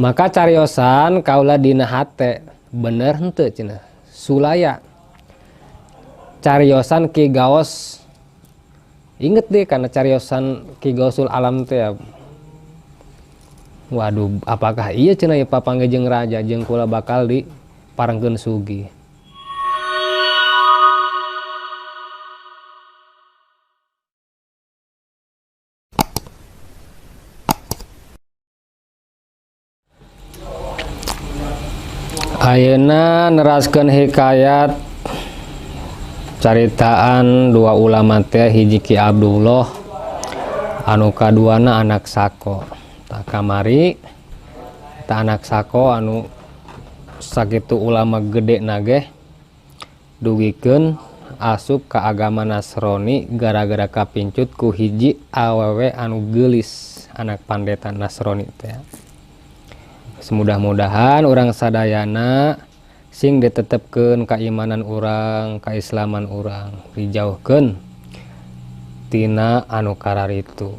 Maka cariosan kaula dina hate bener henteu cenah sulaya cariosan Ki Gaos. Inget deh karena cariosan Ki Gausul Alam teh ya. Waduh, apakah iya cenah ieu papanggih jeung raja jeung kula bakal di parengkeun sugih. Ayeuna neraskeun hikayat caritaan dua ulama teh, hiji Ki Abdullah anu kaduana anak Sako. Tah kamari tah anak Sako anu sakitu ulama gede nage dugikeun asup ka agama Nasrani gara-gara kapincut ku hiji awewe anu geulis anak pandeta Nasrani teh. Semudah-mudahan urang sadayana sing ditetepkeun keimanan urang, keislaman urang, dijauhkeun tina anu kararitu.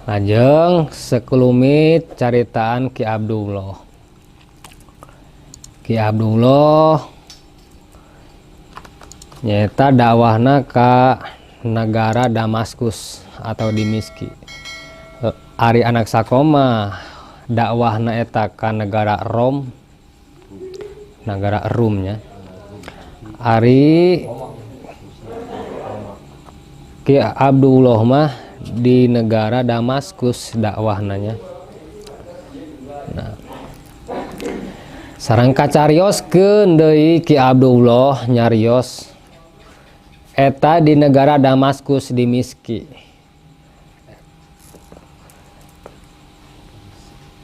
Lajeng sekelumit caritaan Ki Abdullah. Ki Abdullah nyaeta dakwahna ka negara Damaskus atau Dimiski. Ari anak Sakoma dakwahna eta ka negara Rom, negara Rumnya. Ari Ki Abdullah mah di negara Damaskus dakwahnanya. Nah, sareng kacarioskeun deui Ki Abdullah nyarios eta di negara Damaskus di Miski.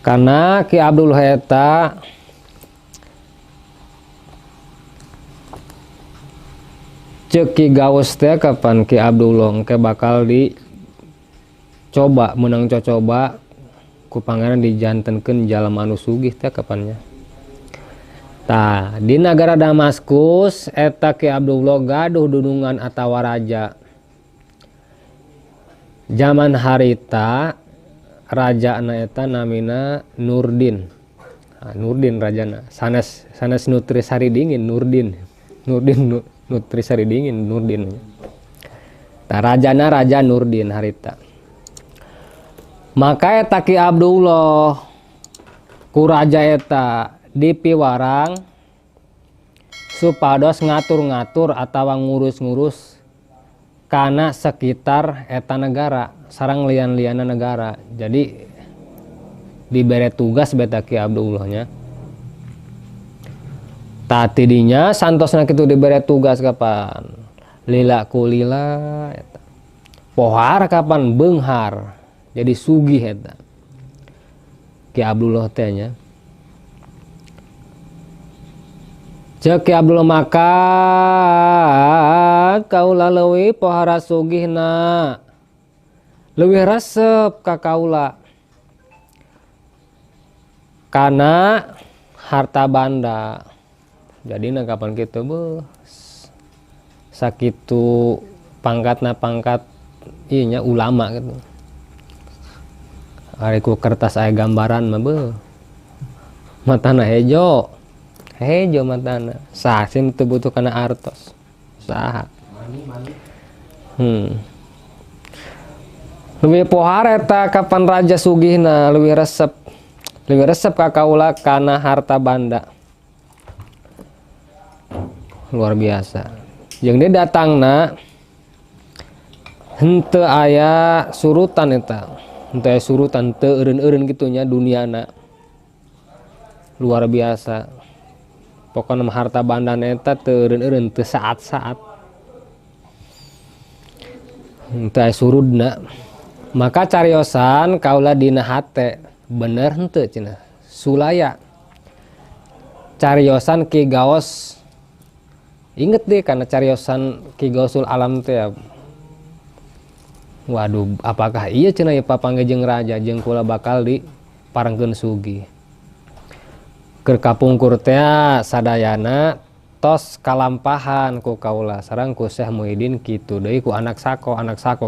Karena Ki Abdullah eta ceuk Ki Gaus teh kapan Ki Abdullah engke bakal dicoba menang cocoba ku pangeran dijantenkeun jalma anu sugih teh kapannya. Tah di negara Damaskus eta Ki Abdullah gaduh dunungan atawa raja. Zaman harita rajana eta namina Nurdin. Nah, Nurdin rajana. Sanes sanes Nutrisari dingin Nurdin. Nurdin Nutrisari dingin Nurdin. Tah rajana Raja Nurdin harita. Maka eta Ki Abdullah ku raja eta dipiwarang supados ngatur-ngatur atawa ngurus-ngurus kana sekitar eta negara sareng lian-liana negara. Jadi dibere tugas beta Ki Abdullahnya. Tah tidinya santosna kitu dibere tugas kapan? Lila kulila eta. Pohar kapan beunghar. Jadi sugih eta. Ki Abdullah teh nya. Ceuk Ki Abdullah maka kaula leuwih pohara sugihna. Leuwih resep ka kaula. Kana harta banda. Jadi na kapan kitu beuh sakitu pangkatna pangkat ieu nya ulama gitu. Ari ku kertas aya gambaran mah beuh. Matana hejo. Hejo matana. Saha sih teu butuh kana artos? Saha? Leuwih pohar eta kapan raja sugihna leuwih resep. Leuwih resep ka kaula kana harta banda. Luar biasa. Jeung dia datangna henteu aya surutan eta. Henteu aya surutan, teu eureun-eureun kitu nya duniana. Luar biasa. Pokona mah harta banda eta teu eureun-eureun, teu saat-saat. Henteu aya surudna. Maka cariosan kaula dina hate bener henteu cenah. Sulaya cariosan Ki Gaos. Inget deh karena cariosan Ki Gausul Alam teh ya. Waduh, apakah iya cenah ieu papanggih jeung raja jeung kula bakal di parengkeun sugih. Keur kapungkur teh sadayana tos kalampahan ku kaula sareng ku Syekh Muhyiddin kitu deui ku anak Sako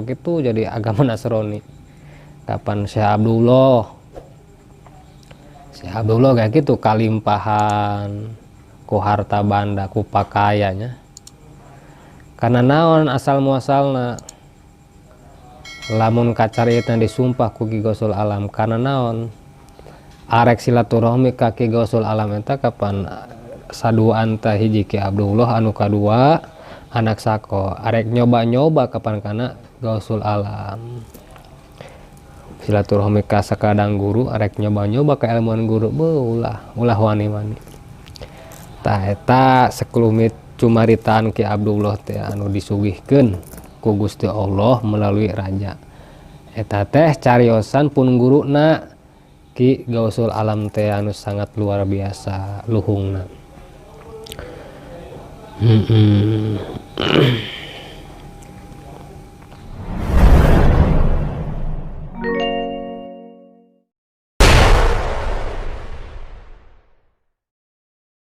kitu jadi agama Nasrani. Kapan Syekh Abdullah Si Abdullah kayak gitu kalimpahan ku harta banda, ku pakaiannya. Karena naon asal muasalna lamun kacarita disumpah ku Ki Gausul Alam, karena naon arek silaturahmi ka Ki Gausul Alam eta kapan saduaan teh hiji Ki Abdullah, anu kadua anak sako, arek nyoba-nyoba kapan kana Gausul Alam silaturahmi ka sakadang guru, arek nyoba-nyoba ka ilmuan guru, beuh, ulah ulah wani-wani. Tah, eta sekelumit cumaritaan Ki Abdullah teh anu disugihkeun ku Gusti Allah melalui raja. Eta teh cariosan pun guruna Ki Gausul Alam teh anu sangat luar biasa luhungna.